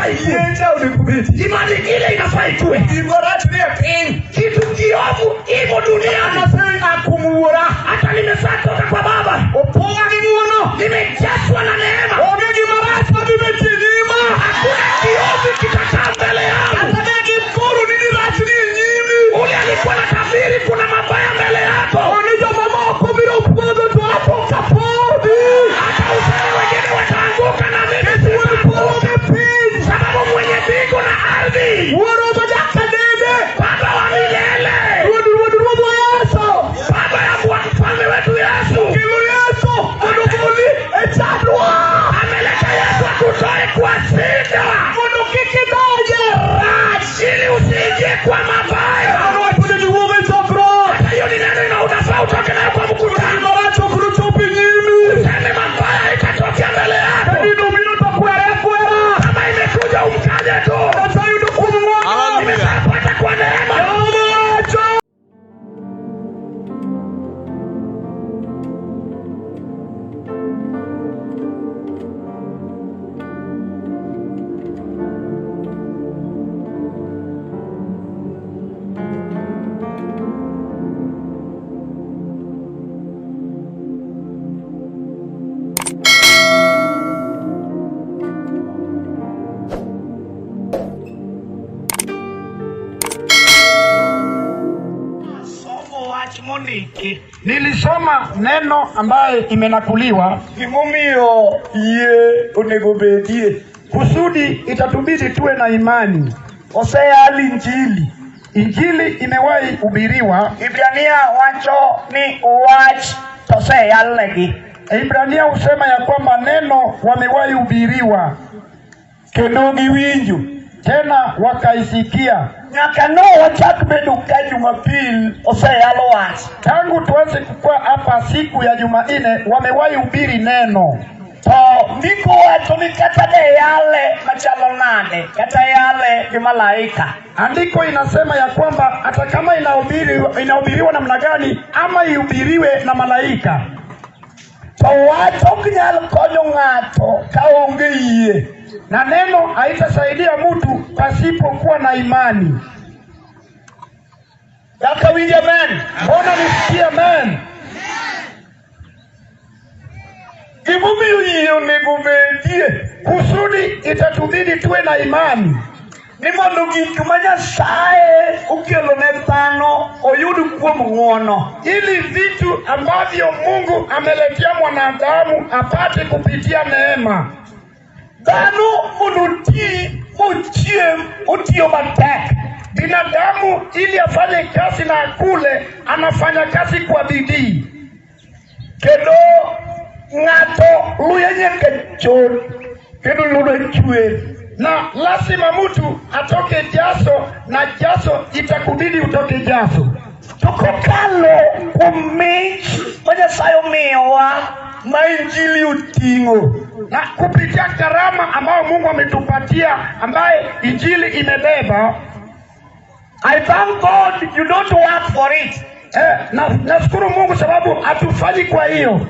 inafaa ikue, Yie cha onego bedi. Imani ile inafaa ikue. Gima rach ni e piny. Kitu kiovu imo duniani. Ase a kuom wuora. Hata nimeshatoka kwa Baba, Opong'a gi ng'wono. Nimejazwa na neema. Onge gima rach madhi betie e nyima. Hakuna kiovu kitakaa mbele yangu. Kata ne gikoro ni rach ni e nyimi. Ule alikuwa na tabiri kuna mabaya mbele yako. Oni jomamoko biro podho to an ok apodhi. Hata useme wengine wataanguka na mimi Wuon polo sitaanguka. gi piny. Sababu mwenye mbingu na ardhi, Wuoro ma nyaka nene. Baba wa milele, Ruodh ruodh ruodhwa Yesu. Baba ya Bwana mfalme wetu Yesu, Kelo Yesu mondo ogoli e chandruok. Ameleta Yesu akutoe kwa shida, Mondo kik idonj e rach. Ili usiingie kwa mabaya. Mondo wacho ni giwuog e chokruok. Hata hiyo ni neno ina unafaa utoke nayo kwa mkutano. Gima rach ok nochop e nyimi. Useme mabaya itatokea mbele Ka yako. nino obiro to kwere akwera. Kama imekuja umkanye tu. Nyasaye yudo kuom ng'wono. Nimeshapata kwa neema. Jehova wacho. Somo wach mondiki. Nilisoma neno ambaye imenakuliwa. Gimomiyo yie onego bedie. Kusudi itatubidi tuwe na imani. Oseyal injili. Injili imewahi hubiriwa. Ibrania wacho ni wach to oseyalnegi. Ibrania husema ya kwamba neno wamewahi hubiriwa, Kendo giwinjo. Tena wakaisikia. Nyaka no wachak bedo ka Jumapil oseyal wach. Tangu tuanze kukua hapa siku ya Jumanne wamewahi hubiri neno. To ndiko wacho ni kata ne yale machalo nade, kata yale gi malaika. Andiko inasema ya kwamba hata kama inahubiriwa namna gani ama ihubiriwe na malaika, to wach ok nyal konyo ng'ato ka onge yie. Na neno haitasaidia mtu pasipokuwa na imani. Kaka winj amen. Mbona nisikie amen? Gimomiyo yie onego bedie. Kusudi itatubidi tuwe na imani. Ni mondo gik ma Nyasaye okelo ne dhano oyud kuom ng'wono. Ili vitu ambavyo Mungu ameletea mwanadamu apate kupitia neema. Dhano mondo oti mochiem otiyo matek. Binadamu ili afanye kazi na akule, anafanya kazi kwa bidii. Kendo ng'ato luya nyaka chon kendo ludo chwer. Na lazima mtu atoke jaso, na jaso itakubidi utoke jaso. To kokalo kuom mich ma Nyasaye omiyowa ma injili oting'o, na kupitia karama ambayo Mungu ametupatia ambaye injili imebeba. I thank God you don't work for it. Na nashukuru Mungu sababu hatufanyi kwa hiyo.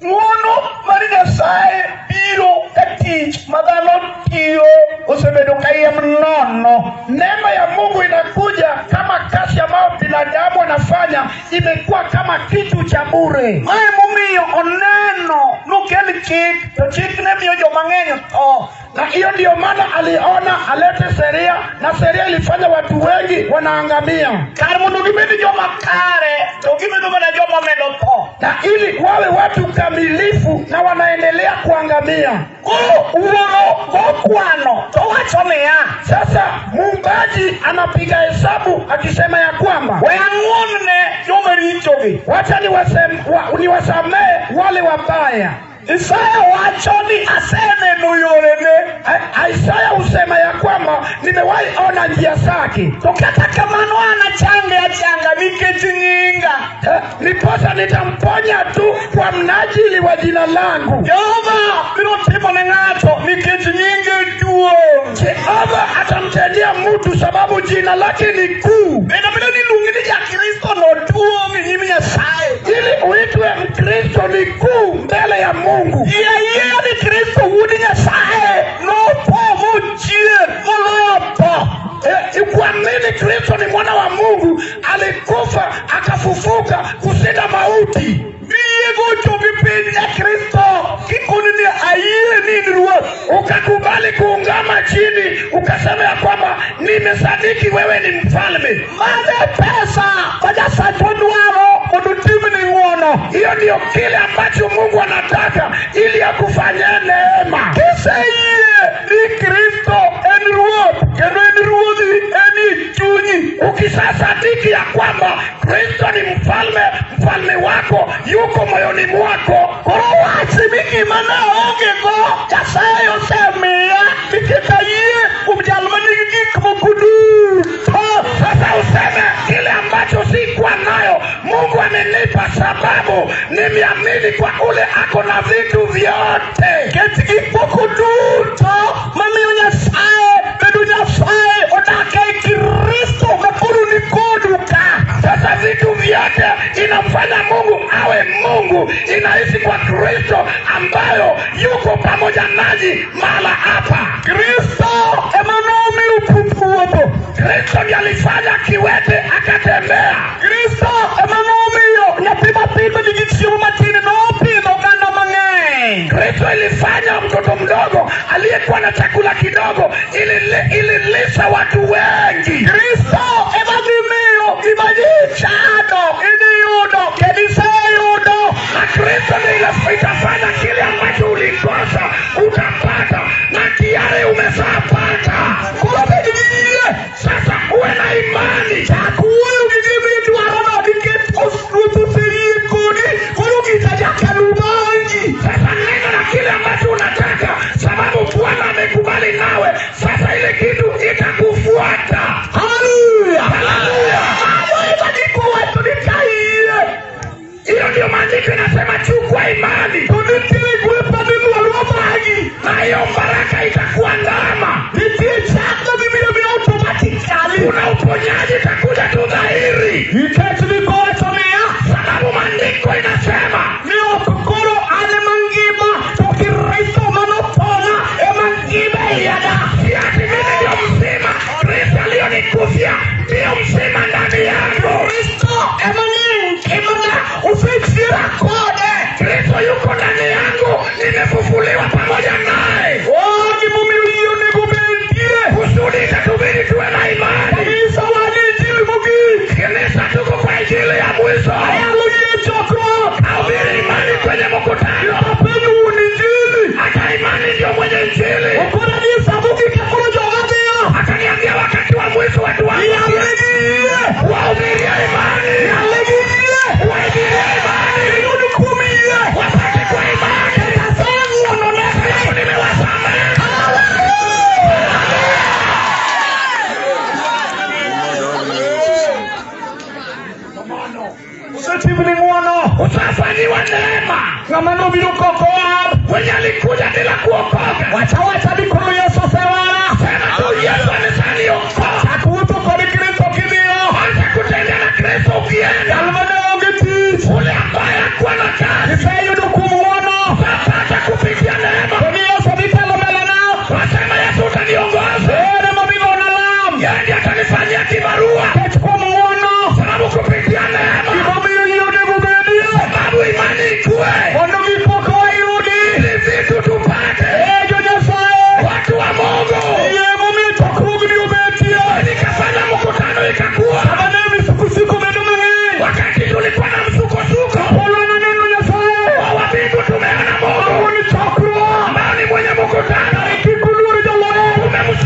Ng'wono mar Nyasaye biro ka tich ma dhano tiyo osebedo kayiem nono. Neema ya Mungu inakuja kama kazi ambayo binadamu anafanya imekuwa kama kitu cha bure. Mae momiyo oneno nokel chik to chik ne miyo joma ng'eny tho. Na hiyo ndiyo maana aliona alete sheria, na sheria ilifanya watu wengi wanaangamia. Kar mondo gibed joma kare to gibedo mana joma medo tho. Na ili wawe watu kamilifu na wanaendelea kuangamia. Koro wuoro go kwano to wacho niya, sasa muumbaji anapiga hesabu akisema ya kwamba we ang'won ne joma richogi, wacha niwasamee wale wabaya. Isaya wacho ni aseneno yorene. Isaya husema ya kwamba nimewahi ona njia zake. To kata kamano an achange achanga nikech nyinga. Ndiposa nitamponya tu kwa mnajili wa jina langu. Jehova biro timo ne ng'ato nikech nyinge duong'. Jehova atamtendea mtu sababu jina lake ni kuu. Bende bende ni luongi ni ja-Kristo no duong' e nyim Nyasaye. Ili uitwe Mkristo ni kuu mbele ya Mungu. Yie ayieya ni Kristo wuod Nyasaye notho. Ukiamini Kristo ni mwana wa Mungu, alikufa akafufuka kushinda mauti. Miyiego chopi piny e Kristo kikoni ni ayie ni in ruoth. Ukakubali kuungama chini, ukasema ya kwamba nimesadiki wewe ni mfalme. Mano e pesa ma Nyasachwa dwaro mondo otimni ng'wono. Hiyo ndiyo kile ambacho Mungu anataka ili akufanyie neema. Kiseyie ni Kristo en ruoth kendo en ruodhi en e chunyi. Ukishasadiki ya kwamba Kristo ni mfalme, mfalme wako yuko moyoni mwako, Koro wach ni gima ne aonge go Nyasaye osemiya nikech ayie kuom jal manigi gik moko duto. Sasa useme kile ambacho sikuwa nayo Mungu amenipa, sababu nimeamini kwa ule ako na vitu vyote. Nikech gik moko duto mamiyo Nyasaye bedo Nyasaye odak ei Kristo makoro ni kodu ka. Sasa vitu vyote inamfanya Mungu awe Mungu, inaishi kwa Kristo ambayo yuko pamoja nanyi mahala hapa. Kristo ema nomiyo puth wuotho. Kristo ndiye alifanya kiwete akatembea. Kristo ema nomiyo nyathi matin manigi chiemo matin nopidho oganda mang'eny. Kristo ilifanya mtoto mdogo aliyekuwa na chakula kidogo ililisha watu wengi. Kristo ema dhi miyo gima ji chando idhi yudo kendo iseyudo. Na Kristo ndiye itafanya kile ambacho ulikosa utapata, na tayari umeshapata. Koro bed gi yie. Sasa uwe na imani. Chak wuoyo gi gima idwarono nikech ruoth oseyie kodi koro gita nyaka lu bang'i. Sasa nena na kile ambacho unataka, sababu Bwana amekubali nawe. Sasa ile kitu itakufuata. Haleluya! Haleluya! Mano ema ndiko wacho ni ka iyie Hiyo ndio maandiko inasema, chukua imani to nitiere gweth madhi luwo bang'i. na hiyo baraka itakuandama. Nitie chak madhi biro biro automatically. Kuna uponyaji itakuja tu dhahiri, Nikech ndiko wacho niya sababu maandiko inasema ni ok koro an ema ngima to Kristo manothona ema ngima e iya. Si ati mimi ndio mzima, Kristo aliyonikufia ndiyo mzima ndani yangu. Kristo ema ni ngimana osechiera kode. Kristo yuko ndani yangu, nimefufuliwa pamoja naye. Oh, gimomiyo yie onego bedie. Kusudi itatubidi tuwe na imani. Kanisa wan e injili mogik. Kanisa, tuko kwa injili ya mwisho. Ayalo yie chokruok. Ahubiri imani kwenye mkutano. Apenjo wuon injili. Hata imani ndio mwenye injili. Okona ni sa mogik ka koro joga dhiyo. Akaniambia wakati wa mwisho watu wangu Yalegi yie. wahubirie imani, Yalegi yie. wahubirie imani, Giyud kuom yie. wapate kwa imani. Nyasaye ng'wonone. Sababu nimewasamehe. Osetimni ng'wono. Utafanyiwa neema. Ng'ama nobiro kok owar. Mwenye alikuja bila kuokoka, Wacha wacha ni koro Yesu osewara. sema tu Yesu ameshaniokoa. Chak wuotho kod Kristo kidhiyo. Anza kutembea na Kristo ukienda. Jal mane onge tich. Ule ambaye hakuwa na kazi Iseyudo kuom ng'wono. utapata kupitia neema. To ni Yesu dhi telo mbelena. Wasema Yesu utaniongoza, En ema dhi gona lam. yeye ndiye atanifanyia kibarua, Nikech kuom ng'wono. sababu kupitia neema, Gimomiyo yie onego bedie. sababu imani ikue, Mondo gik moko wayudi. ili vitu tupate. Ee jo Nyasaye. Watu wa Mungu, Yie momiyo chokruogni obetie. nikafanya mkutano ikakuwa. Sama ne misukosuko bedo mang'eny. Wakati tulikuwa na msukosuko Polo noneno Nyasaye. wa mbingu, tumeona Mungu Wuon chokruok. ambao ni mwenye mkutano, Kik uluor jolweny. tumemshuhudia.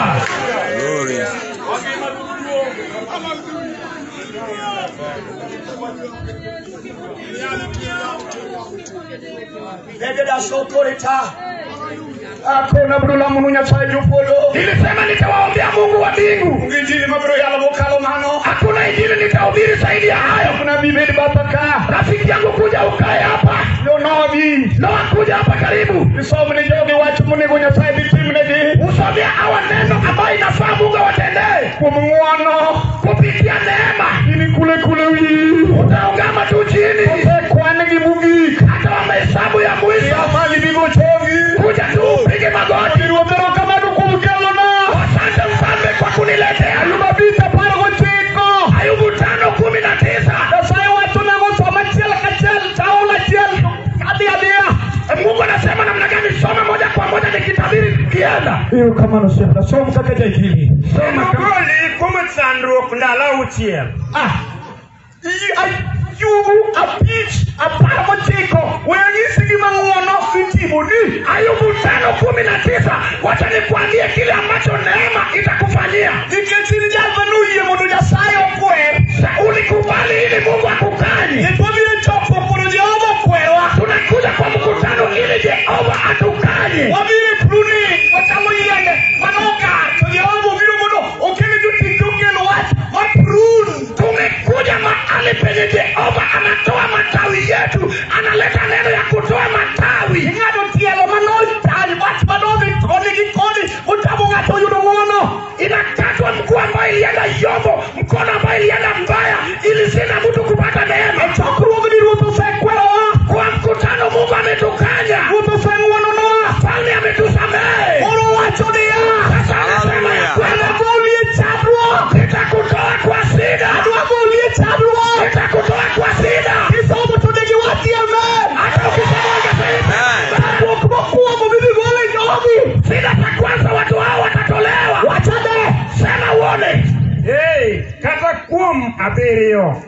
Glory. Akona brula munu Nyasaye jopolo. Nilisema nitawaombea Mungu wa mbingu. Injili mabiro yalo mokalo mano. Hakuna injili nitahubiri zaidi ya hayo. Kuna bibeli bataka. Rafiki yangu, kuja ukae hapa. Yonabi. Noa, kuja hapa karibu, Isomne jogi wach monego Nyasaye dhi timnegi. usomea hawa neno ambayo inafaa Mungu awatendee Kuom ng'wono. kupitia neema. Ini kule kule wi. Utaungama tu chini, Osekwan-gi mogik. hata wa mahesabu ya mwisho. Mali bigo chongi. Kuja tu upige magoti. Ruoth erokamano kuom kelona. Asante mfalme kwa kuniletea Ayub abich apar gochiko. Ayubu 5:19. Nyasaye wacho nang'o som achiel kachiel taol achiel kadhi adhiya. Mungu anasema namna gani? Soma moja kwa moja nikitabiri kienda. Erokamano osiepna. Som kaka jainjili. Soma kama Nogoli kuom chandruok ndalo auchiel. Ah. Ayubu 5:19. We anyisi gima ng'wono itimoni. Ayubu 5:19. Wacha nikwambie kile ambacho neema itakufanyia. Nikech in jal manoyie mondo Nyasaye okwer. Ulikubali ili Mungu akukanye. Nikech wabiro chokruok mondo Jehova okwerwa. Tunakuja kwa mkutano ili Jehova atukanye. Wabiro e pruning wachamo yiende manokar to Jehova obiro mondo okel jotich okel wach mar prune. Tumekuja mahali penye Jehova anatoa matawi yetu, analeta neno ya kutoa matawi. Ing'ado tielo manochany wach manodhi koni gi koni otamo ng'ato yudo ng'wono. Inakatwa mguu ambayo ilienda yombo, mkono ambayo ilienda mbaya, ili sina mtu kupata neema. E chokruogni Ruoth osekwerowa. Kwa mkutano Mungu ametukanya, Ruoth oseng'wononwa. mfalme ametusamehe. Koro wacho niya, Sasa anasema ya kwamba anagoli e chandruok. nitakutoa kwa shida, Adwa goli e chandruok. nitakutoa kwa shida. Kisomo to negi wachi amen. Hata ukisoma ungesema Amen. Chandruok mokwongo midhi gol e jogi. shida za kwanza watu hao watatolewa. Wachane. Sema uone. Ee, kata kuom abiriyo.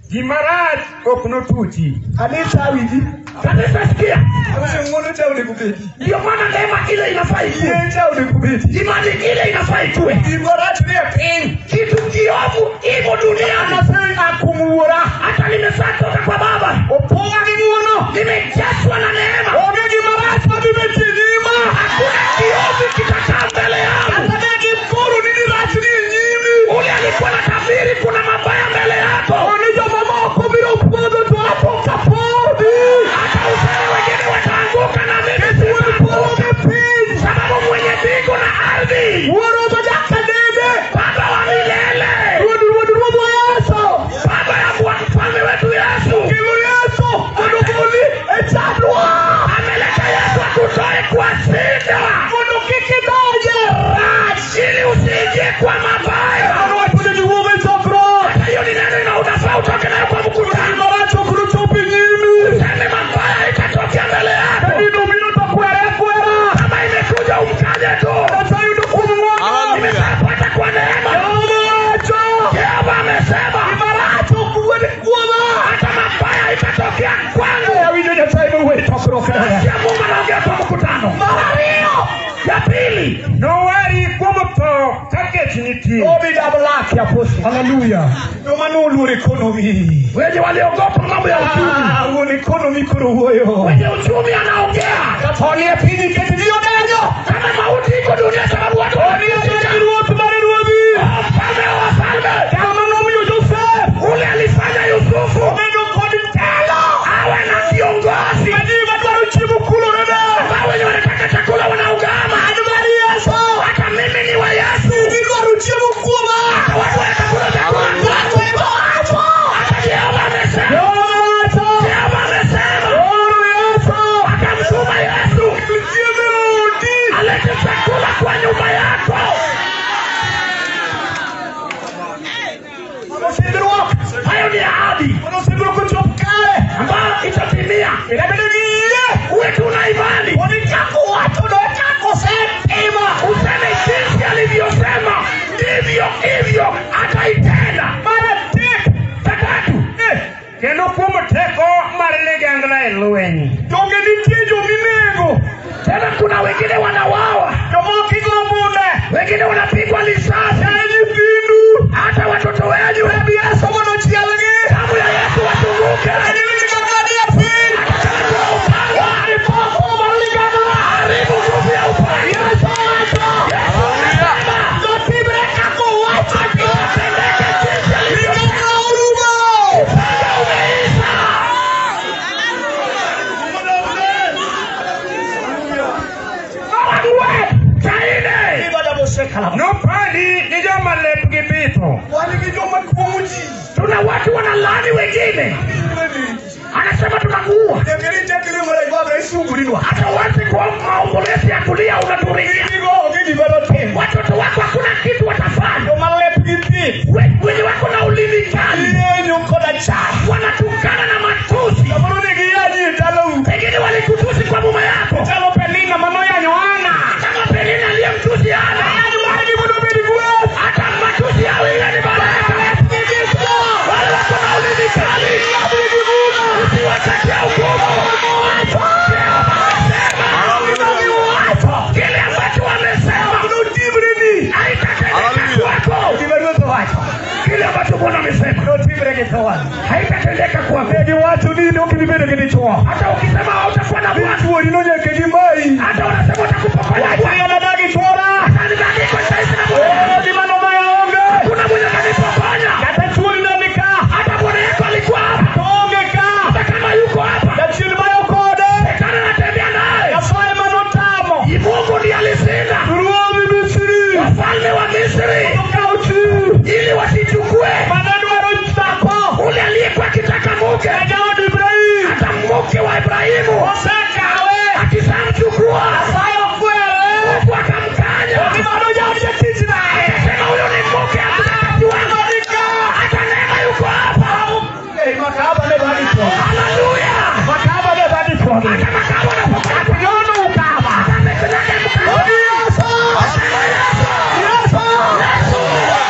Gima rach ok notuchi. Kanisa winji. Kanisa sikia, Awinjo ng'wono cha onego bedi. ndio maana neema ile inafaa ikue, Yie cha onego bedi. imani ile inafaa ikue. Gima rach ni e piny. Kitu kiovu imo duniani. Asea kuom wuora. Hata nimesatoka kwa Baba, Opong'a gi ng'wono. nimejazwa na neema. Onge gima rach madhi betie nyima. Hakuna kiovu kitakaa mbele yangu. Kata ne gikoro ni rach ni e nyimi. Ule alikuwa na tabiri, kuna mabaya mbele yako. Oni jomamoko biro podho to apo kapodhi. Hata useme wengine wataanguka na mimi Wuon polo sitaanguka, gi piny. sababu mwenye mbingu na ardhi, Wuoro ma nyaka nene. Baba wa milele, Ruodh ruodh ruodhwa Yesu. Baba ya mfalme wetu Yesu Kelo Yesu mondo ogoli e chandruok. ameleta Yesu akutoe kwa shida, Mondo kik idonje rach. ili usiingie kwa mabaya. Mano wacho ni giwuog e chokruok. Hata hiyo ni neno ina unafaa utoke nayo kwa mkutano. Gima rach ok nochop e nyimi. Useme mabaya itatokea mbele Ka yako, gino obiro to kwere akwera. kama imekuja umkanye tu. Nyasaye yudo kuom ng'wono. Hallelujah. Nimeshapata kwa neema. Jehova wacho. Jehova amesema Gima rach ok wuod kuoma. hata mabaya itatokea kwangu. Awinjo Nyasaye mowuoyo e chokruok. Nasikia Mungu anaongea kwa mkutano. Mar ariyo. Ya pili, Nowari kuom tho ka kech nitie. Obi dablaki apostle. Hallelujah. Joma noluoro economy. wenye waliogopa mambo ya uchumi, Ah, wuon economy koro wuoyo. wenye uchumi anaongea Kata nie piny nikech ji odenyo. kama mauti iko dunia, sababu watu Onie piny ruoth mar ruodhi. mfalme wa wafalme, Kama nomiyo Joseph. ule alifanya Yusufu Obedo kod telo. awe na kiongozi Ma ji madwaro chiemo kulorene. ambao wenye wanataka chakula wanaugama. An mar Yesu. Hata mimi ni wa Yesu, Gidwaro chiemo kuoma. hata watu wanakula chakula Ng'ato ema wacho. Hata Jehova amesema, Jehova wacho. Jehova amesema, Oro Yesu. akamtuma Yesu Chiemo e odi. alete chakula kwa nyumba yako. Mano singruok. Hayo ni ahadi Mano singruok ochop kare. ambayo itatimia. Bedo gi yie. Uwe tuna imani, Oni kako wacho no e kako osetimo. useme jinsi alivyosema ndivyo hivyo ataitenda. Mar adek. Tatu, Kendo kuom teko mar ligangla e lweny. Donge nitie jominego. tena kuna wengine wanawawa, Jomoko igo bunde. wengine Wengine wanapigwa risasi, Nyithindu. hata watoto wenyu. Remb Yesu mondo ochielgi. Damu ya Yesu wazunguke. Giwinj kaka nie piny. Kwa upanga, Ripoko mar ligangla. haribu nguvu ya upanga. Yesu owacho. Yesu amesema Notimre kaka owacho. itendeke jinsi alivyo. Ligangla orumo. Upanga umeisha. Mar ang'wen. Cha nne, Nopandi gi joma lepgi bitho. Wan gi joma kuong'o ji. tuna watu wanalaani wengine, anasema tunakuua. Nyaka ichak mara ibabra isungurinwa. Hata uanze kwa maombolezi ya kulia, unatulia. Gigo onge gima notim. Watoto wako hakuna kitu watafanya. Joma lepgi bith. Wenye wako na ulimi kali Giyenyo koda chak. wanatukana na matusi, Samoro ne giyanyi e dalau. pengine walikutusi kwa muma yako, Chalo Penina manoyanyo Ana. kama Penina aliyemtusi Ana. Yanyo margi mondo obed gweth. Hata matusi yao iwe ni baraka. Wale wako na ulimi kali, usiwatakie hukumu. Jehova amesema kile ambacho wamesema Notimreni. haitatendeka kwako. Gima ruoth owacho. Kile ambacho Bwana amesema Notimre gi thuon. haitatendeka kwako. Ne giwacho ni in ok ibi bedo gi dichuo. Hata ukisema hautakuwa na Ni bwana, chuori nonyaka gimayi. hata unasema utakupokonya Wach ni Bwana, anadag gi chuora. hata nibandikwe saizi na Bwana. Oh, gima nomaya onge. Hakuna mwenye atanipokonya. Kata chuori ne ni ka. Hata bwana yako alikuwa hapa, To onge ka. hata kama yuko hapa, Jachien bayo kode. shetani anatembea naye. Nyasaye manotamo. Mungu ndiye alishinda Ruodhi Misri. wafalme wa Misri Okaw chi. ili wasichukue Mane dwaro dhako. ule aliyekuwa akitaka mke, Ne jaod Ibrahim. hata mke wa Ibrahimu Osekawe. akishamchukua Nyasaye okwere. Mungu akamkanya, Gimano jaod jatich naye. akasema huyo ni mke mtakatifu wangu. Hata neema yuko hapa. Eh, makahaba ne badi chuogi. Haleluya! Makahaba ne badi chuogi. Hata makao wanapokaa Nyono ukaba. amekanyaga mkao. Odi Yesu. Asema Yesu, Yesu. Yesu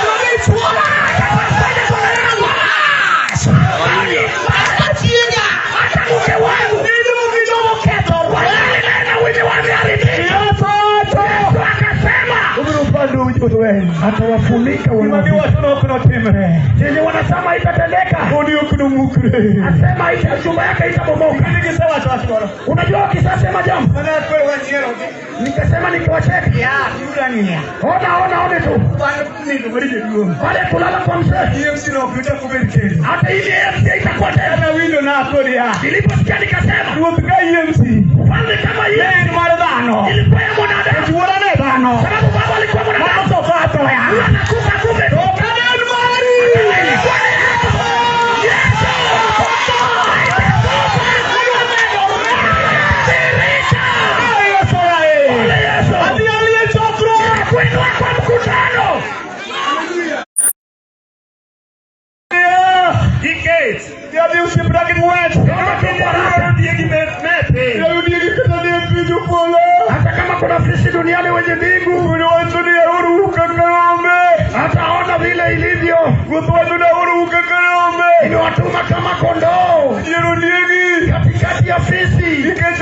Noni chuola. akafanya bwana yangu, Achienga. hata mke wangu Nini mukinomo ketho. walali naye na wenye wameharibika. Yesu owacho. Yesu akasema Obiro pando wuoth weny. atawafunika Gima giwacho no ok notimre. chenye wanasema itatendeka, Odi ok nomukre. asema ita nyumba yake itabomoka. Gini gisewacho wach moro. Unajua wakisasema jambo, Mana koro wanyierogi. nikasema nikiwacheka, Ya, yuda niya. ona ona one tu Wan nindo mar jaduong'. pale kulala kwa mzee, EMC no ok ochak obed kendo. hata ili AFC itakuwa tena. Ana winjo nakoni ya. Niliposikia nikasema, Ruoth ka EMC. mfalme kama Ne yeye en mar dhano. ilikuwa ya mwanadamu, Chuora ne dhano. sababu baba alikuwa mwanadamu. Mano to tho athoya. Huyu anakufa kumbe To ka ne en mari. ilikuwa ni Yesu. Yesu Eh, Yesu yae. Ole Yesu. Adhi alie chokruok. Kuinua kwa mkutano Gi kech. Yadhi osiepna gi ng'wech. Nopindi diegi me piny. Yaudiegi kata ne piny opolo. hata kama kuna fisi duniani wenye mbingu Wuon wacho ni aoru kaka rombe. hataona vile ilivyo. Ruoth wacho ni aoru kaka rombe. Nimewatuma kama kondoo Yiero diegi. katikati ya fisi. Nikech